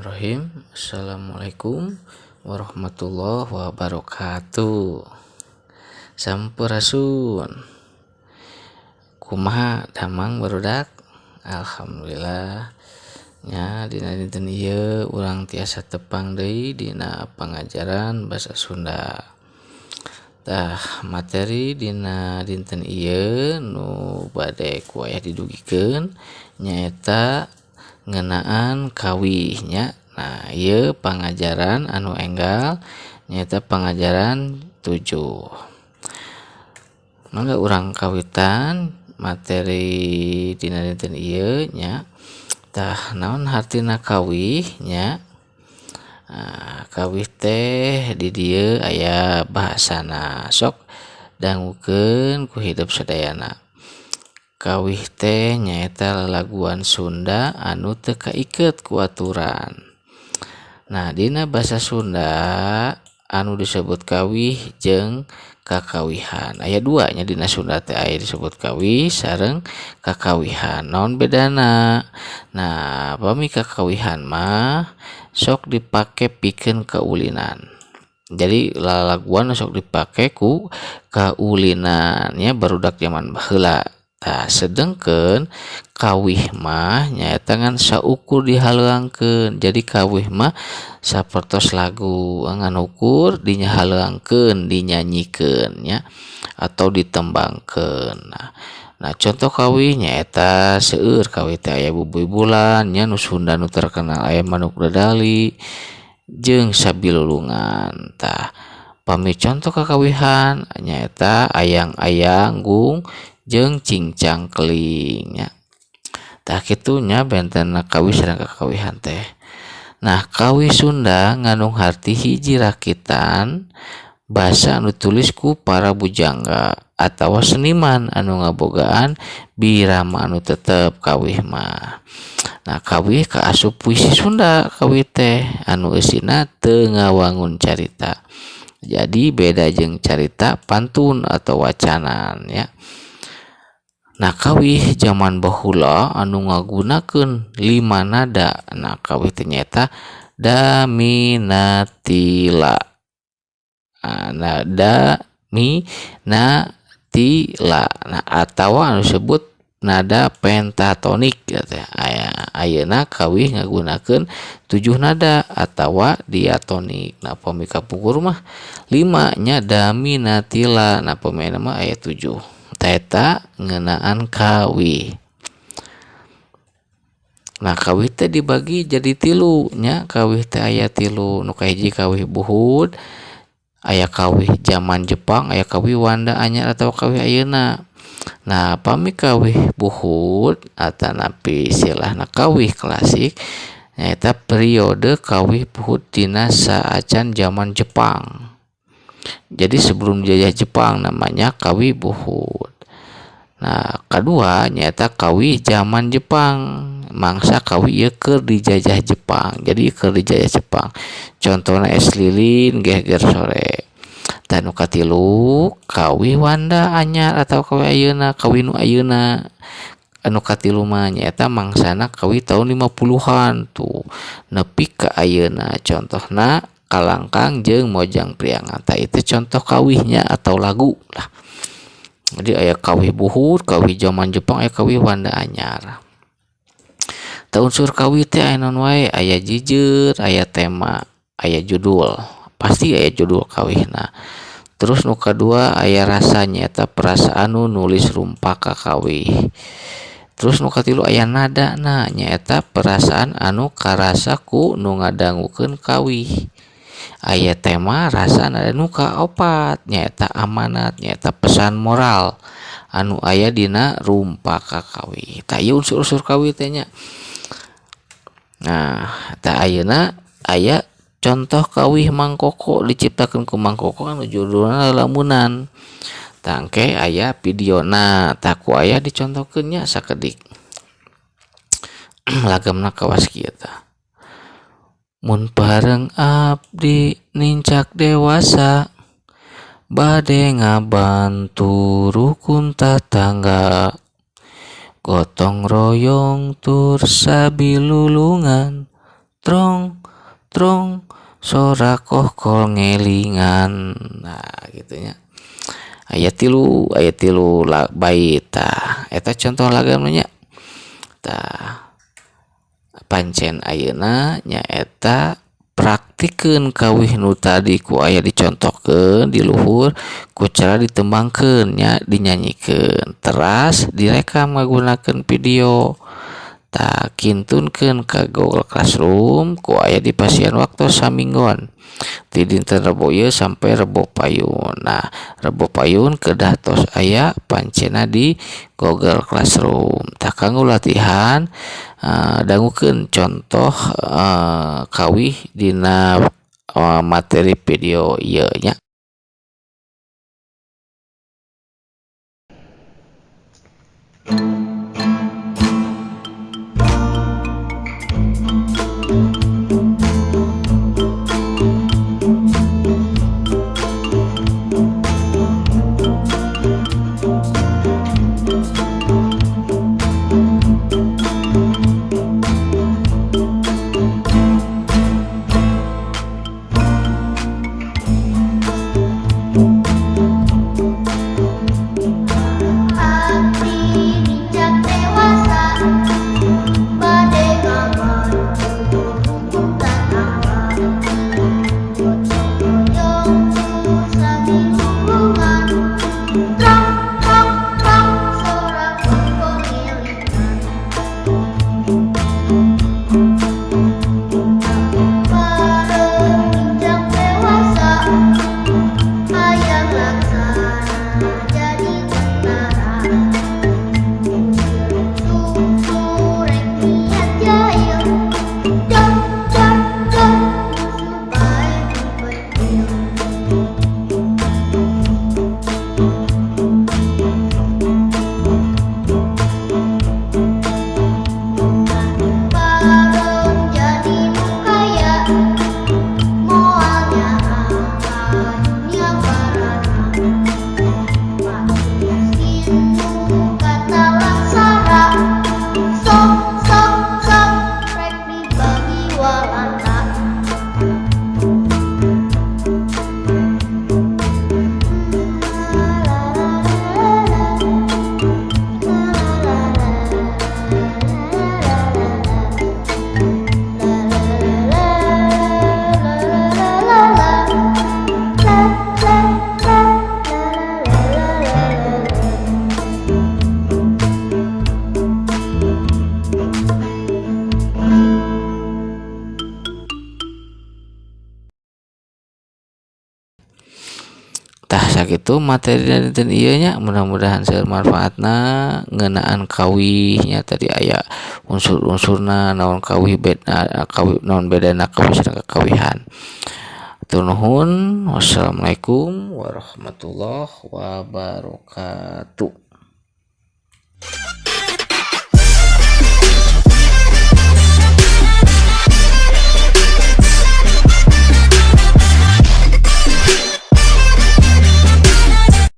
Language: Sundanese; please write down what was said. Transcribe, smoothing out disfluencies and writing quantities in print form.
Bismillahirrahmanirrahim. Assalamualaikum warahmatullahi wabarakatuh. Sampurasun. Kumaha damang barudak? Alhamdulillah. Nya dina dinten ieu urang tiasa tepang deui dina pangajaran basa Sunda. Tah materi dina dinten ieu nu bade ku aya didugikeun nyaeta ngeunaan kawih nya. Nah, ieu pangajaran anu enggal nyaeta pangajaran 7. Mangga urang kawitan materi dina dinten ieu nya. Tah naon hartina kawih nya? Nah, kawih teh di dieu aya bahasana, sok dangukeun ku hidup sadayana. Kawih teh nyaeta lalaguan Sunda anu teu kaiket ku aturan. Nah, dina basa Sunda anu disebut kawih jeung kakawihan. Aya dua nya dina Sunda teh, aya disebut kawih sareng kakawihan. Naon bedana? Nah, pami kakawihan mah sok dipake pikeun kaulinan. Jadi lalaguan sok dipake ku kaulinan nya barudak zaman baheula. Tah sedengkeun kawih mah nyaeta ngan saukur dihaleuangkeun. Jadi kawih mah sapertos lagu ngan ukur dinyahaleuangkeun, dinyanyikeun nya atau ditembangkeun. Nah, contoh kawih nyaeta seueur kawih teh aya Bubuy Bulan nya, nu Sunda nu terkenal aya Manuk Dadali jeung Sabilulungan. Tah pami contoh kakawihan nyaeta Ayang-ayang Gung jeung Cingcang Keling nya. Tah kitu nya bentenna kawih sareng kakawihan teh. Nah, kawih Sunda ngandung harti hiji rakitan basa anu ditulis ku para bujangga atawa seniman anu ngabogaan birama anu tetep kawih mah. Nah, kawih kaasup puisi Sunda kawih teh anu eusina teu ngawangun carita. Jadi beda jeung carita pantun atau wacanan ya. Nah, kawih zaman baheula anu ngagunakeun 5 nada. Nah, kawih teh nyaeta daminatila. Nah, da mi na ti la. Nah, atawa anu disebut nada pentatonik ya teh. Aya ayeuna kawih ngagunakeun 7 nada atawa diatonik. Nah, pami kapungkur mah 5 nya daminatila. Nah, pami ayeuna mah aya 7. Eta ngeunaan kawih. Nah, kawih teh dibagi jadi 3 nya. Kawih teh aya 3. Nu kahiji kawih buhud, aya kawih zaman Jepang, aya kawih Wanda anyar atau kawih ayeuna. Nah, pami kawih buhud atanapi istilahna kawih klasik nyaeta periode kawih buhud dina saacan zaman Jepang. Jadi sebelum dijajah Jepang namanya kawih buhud. Nah, kedua nyaeta kawih zaman Jepang. Mangsa kawih ieu keur dijajah Jepang. Jadi keur dijajah Jepang. Contohna es lilin geger sore. Dan nu katilu kawih Wanda anyar atau kawih ayeuna, kawih nu ayeuna. Anu katilu mah nyaeta mangsana kawih tahun 50-an tuh nepi ka ayeuna. Contohna Kalangkang jeung Mojang Priangan. Tah itu contoh kawihnya atau lagu lah. Jadi aya kawih buhud, kawih zaman Jepang, aya kawih Wanda anyar. Tah unsur kawih teh aya naon wae? Aya jijeur, aya tema, aya judul. Pasti aya judul kawihna. Terus nu kadua aya rasa, nyaeta perasaan nu nulis rumpaka kawih. Terus nu katilu aya nadana, nyaeta perasaan anu karasa ku nu ngadangukeun kawih. Aya tema, rasa, nada. Nu kaopat nyaeta amanat, nyaeta pesan moral anu aya dina rumpaka kawih. Tah ieu unsur-unsur kawih teh nya. Nah, tah ayeuna aya contoh kawih Mang Koko, diciptakeun ku Mang Koko anu judulna Lalamunan. Tangke aya videona, tah ku aya dicontohkeun nya sakedik. Lagamna kawas kieu tah. Mun pareng abdi nincak dewasa, bade ngabantu rukun tatangga, gotong royong tur sabilulungan, Trong trong sora kohkol ngelingan. Nah gitu nya. Aya tilu bait tah. Eta contoh lagamna nya. Tah pancen ayeuna nyaeta praktikeun kawih nu tadi ku aya dicontohkeun di luhur ku cara ditembangkeun nya, dinyanyikeun teras direkam ngagunakeun video. Tah kintunkeun ka Google Classroom ku aya di pasian waktu saminggon ti dinten Rebo ieu sampai Rebo payun. Nah Rebo payun kedah tos aya pancena di Google Classroom. Tah kanggo latihan dangukeun contoh kawih dina materi video ieu nya. Tah sakitu materi dinten ieu nya, mudah-mudahan seueur manfaatna ngeunaan kawih nya. Tadi aya unsur-unsurna naon kawih beda kawih naon bedana kawih sareng kakawihan. Hatur nuhun. Wassalamualaikum warahmatullahi wabarakatuh.